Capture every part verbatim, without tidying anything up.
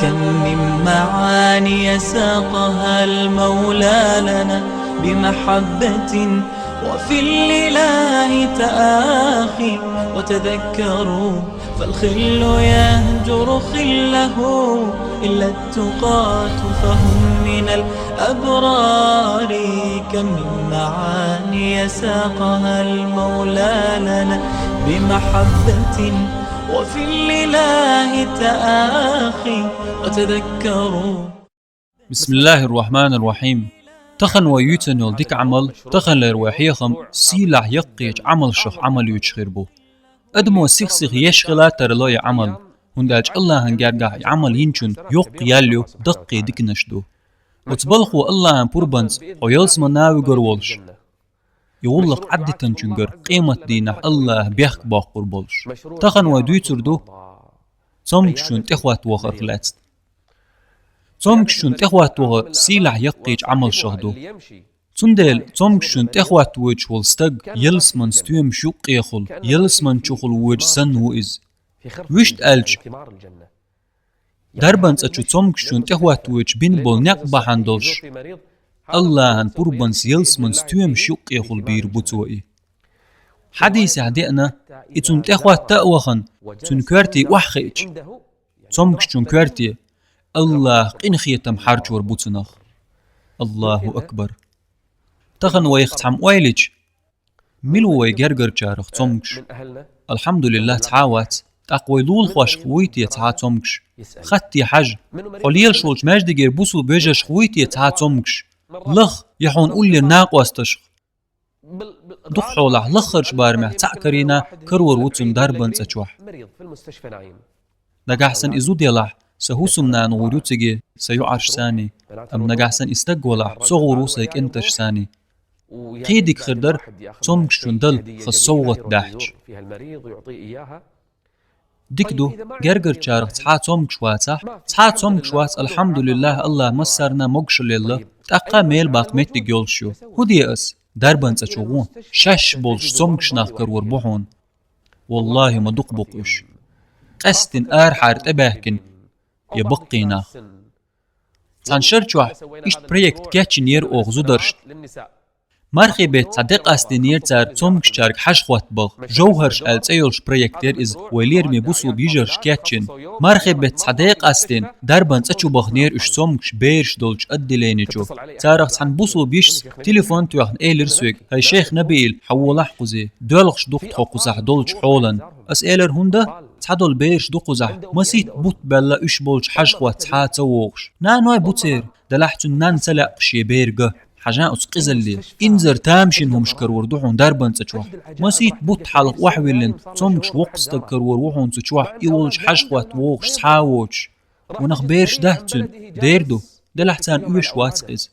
كم من معاني ساقها المولى لنا بمحبة، وفي الإله تآخي. وتذكروا فالخل يهجر خله إلا التقاة فهم من الأبرار. كم من معاني ساقها المولى لنا بمحبة، وفي الإله تآخي. وتذكروا. بسم الله الرحمن الرحيم. Тахан вай юьйцан йола дика Ӏамал, таханлера вай хьехам сийлахь яккхийча Ӏамалшах Ӏамал юьйцуш хир бу. Адамо сих-сиха еш хила тарло и Ӏамал, хӀунда аьлча Аллахьан гергахь и Ӏамал йинчун йоккха ял ю, даккхий диканаш ду. Оцу балхо Аллахьан пурбанца хьо ялсамане вуьгур волуш, и гӀуллакх Ӏадитанчуьнгара къематдийнахь Аллахьа бехк боккхур болуш. Тахан вай дуьйцур ду цомгушчун тӀехӀотта вахарх лаьцна. Цомгушчун тӀехӀотта вахар сийлахь яккхийча Ӏамалшах ду. Цундела цомгушчун тӀехӀотта воьдуш волу стаг ялсаман стоьмаш юккъехула, ялсаман чухула воьдуш санна ву иза. Вуьшта аьлча, дарбан цӀа чу цомгушчун тӀехӀотта воьдуш бина болу некъ бахьана долуш, Аллахьан пурбанца ялсаман стоьмаш юккъехула бийр бу цо и. Хьадисехь деана, и цунна тӀехӀотта а вахана, цуьнан коьрте охьахиъча, цомгушчун коьрте, Аллахьа къинхетам хьарчор бу цунах. Аллаху акбар! Тахан вайх цхьамма ойла йича, мила ву вай гергарчарах цомгуш? Алхьамдулиллахь, цхьа а вац. ТӀаккха вай лулахошках вуй те цхьа а цомгуш? Хатта хьажа, хьо лелаш волчу маьждигера бусулба вежаршках вуй те цхьа а цомгуш? Лаха, я хьуна уллера накъосташках? Дукха хьолахь лаххарчу барамехь цхьаъ карийна карор ву цунна дарбан цӀа чохь. Нагахь санна и зуда ялахь, сан хӀусамнана гӀур ю цига сан йоӀаршцаний, амма нагахь санна и стаг валахь, со гӀур ву сайн кӀенташцаний. Кхин дика хир дара цомгушчунна дала хаза совгӀат даьхча. Дика ду, гергарчарах цхьа а цомгуш вацахь, цхьа а цомгуш вац, алхьамдулиллахь, Аллахьа массарна могушалла елла, тӀаккха мел баккха меттиг йолуш ю. ХӀун де ас? Дарбан цӀа чу гӀо, шаьш болчу цомгуш нах карор бу хьуна. Валлахьи, ма дукха бу-кх уьш. Къаьсттина арахьара тӀебаьхкина я баккхий нах. Цхьана шар чохь иштта проект кечйинера оха зударшна. Мархий беттан цхьа де къастийнера цара цомгушчаьрга хьажа-хӀотта баха, «Жовхьарш» аьлла цӀе йолуш проект яра иза, вай лераме бусулба йижарша кечйина. Мархий беттан цхьа де къастийна, дарбан цӀа чу баханера уьш цомгуш бераш долчу отделени чу. Царах цхьана бусулба йишас телефон тоьхна элира соьга: «ХӀай шайх Набиил, хьан волахь кхузий? Доьлхуш ду-кх тхо кхузахь долчу хьолан». Ас элира: «ХӀунда? Цхьадолу бераш ду кхузахь, масийтта бутт баьлла уьш болчу хьажа-хӀотта цхьа а ца вогӀуш». Наной бу церан, делахь цуьнан нанна ца лаьа шен бер ган. Хьажа оцу къизалле. Инзара тамашийна хӀумаш карор ду хьуна дарбан цӀа чохь. Масийтта бутт хьалха охьавиллина, цомгуш воккха стаг карор ву хьуна цу чохь, и волчу хьажа-хӀотта вогӀуш цхьа а воцуш. Ванах бераш дац цуьнан, дер ду, делахь царна оьшуш вац-кх иза.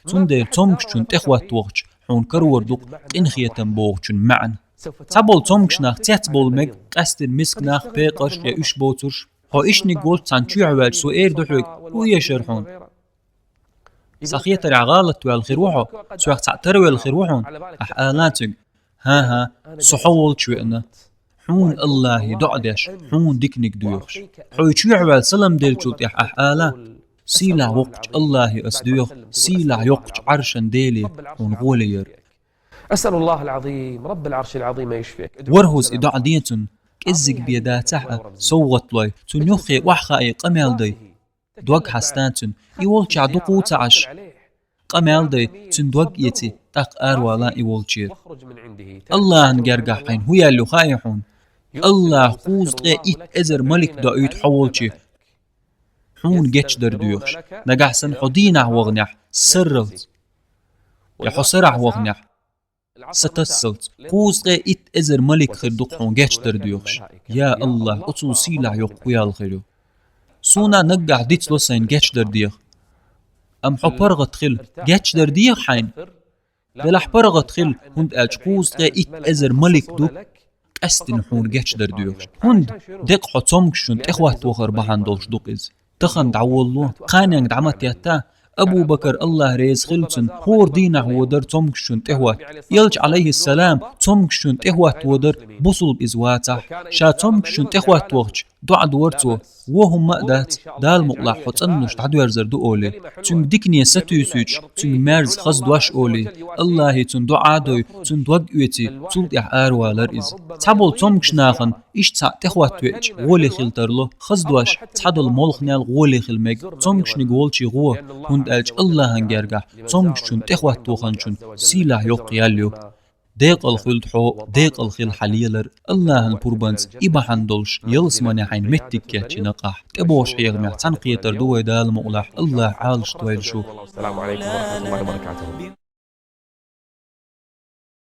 Цундела цомгушчун тӀехӀотта вахча, хьуна карор ду-кх къинхетам бохучун маьӀна. Цхьаболу цомгуш нах цецбовла мега, къаьсттина миска нах, пекъарш я уьш боцурш. Хьо ишниг волчу цхьана чоьхьа ваьлча, цо эр ду хьоьга: «ХӀун ешара хьуна? Сан хетарехь гӀалат ваьлла хир ву хьо, соьх цхьаъ тарвелла хир ву хьуна?» Ахь ала цуьнга: «ХӀан-хӀа, со хьо волчу веана. Хьуна Аллахье доӀа деш, хьуна диканиг доьхуш». Хьо чоьхьа ваьлла салам деллачул тӀаьхьа ахь ала: «Сийлахь воккхачу Аллахье ас доьху, сийлахь йоккхачу Ӏаршан Деле хьуна гӀоле яр». أسأل الله العظيم رب العرش العظيم أن يشفيك. ВорхӀазза и доӀа де цунна, кӀеззиг бен дацахь а, совгӀатлой, цунна юххе охьахаий къамел дай. Дог хьаста цуьнан, и волчохь дукха ву ца Ӏаш. Къамел дай, цуьнан дог эций, тӀаккха аравала и волчера. Аллахьан гергахь хьайна хӀун ял ю хаьий хьуна? Аллахьа кхузткъе итт эзар малик доуьйту хьо волче, хьуна гечдар доьхуш, нагахь санна хьо дийнахь ваханехь сарралц, я хьо сарахь ваханехь сатассалц, кхузткъе итт эзар малик хир ду-кх хьуна гечдар доьхуш. Я Аллахь, оцул сийлахь йоккха хӀун ял хир ю? Суна наггахь дицло сайна гечдар деха. Амма хьо паргӀат хила, гечдар деха хьайна. Делахь паргӀат хила, хӀунда аьлча кхузткъе итт эзар малик ду, къаьсттина хьуна гечдар доьхуш. ХӀунда? Декъа хьо цомгушчун тӀехӀотта вахар бахьана долуш ду-кх иза. Тахана дӀаволало, кханенга дӀа ма тетта, Абу-Бакар, Аллахь реза хила цунна, хӀора дийнахь водара цомгушчун тӀехӀотта. Элча, Ӏалайхиссалам, цомгушчун тӀехӀотта водара, бусулба иза вацахь. Ша цомгушчун тӀехӀотта вахча, ДоӀа дора цо, во хӀумма а дац, Дала мукъалахь, хьо цӀанлуш дӀадоьрзар ду олий. Цуьнга дикане сатуьйсуьйтуш, цуьнга маьрза хаза дош олий. Аллахье цунна доӀа а дой, цунна дог а оьций, цул тӀехьа аравалар иза. Цхьаболу цомгуш нахана иштта цхьаъ тӀехӀотта веача, гӀоле хила тарло. Хаза дош цхьадолу молханел гӀоле хила мега, цомгушниг волчий гӀо, хӀунда аьлча Аллахьан гергахь цомгушчунна тӀехӀотта ваханчун сийлахь йоккха ял ю. Декъала хуьлда хьо, декъала хила хьан лелар, Аллахьан пурбанца и бахьана долуш ялсамане хьайна меттиг кечйина къахь. ТӀебогӀуш хьехамехь цхьаьна кхетар ду вай, Дала мукъалахь, Аллахь Ӏалашдойла шу. السلام عليكم ورحمة الله وبركاته.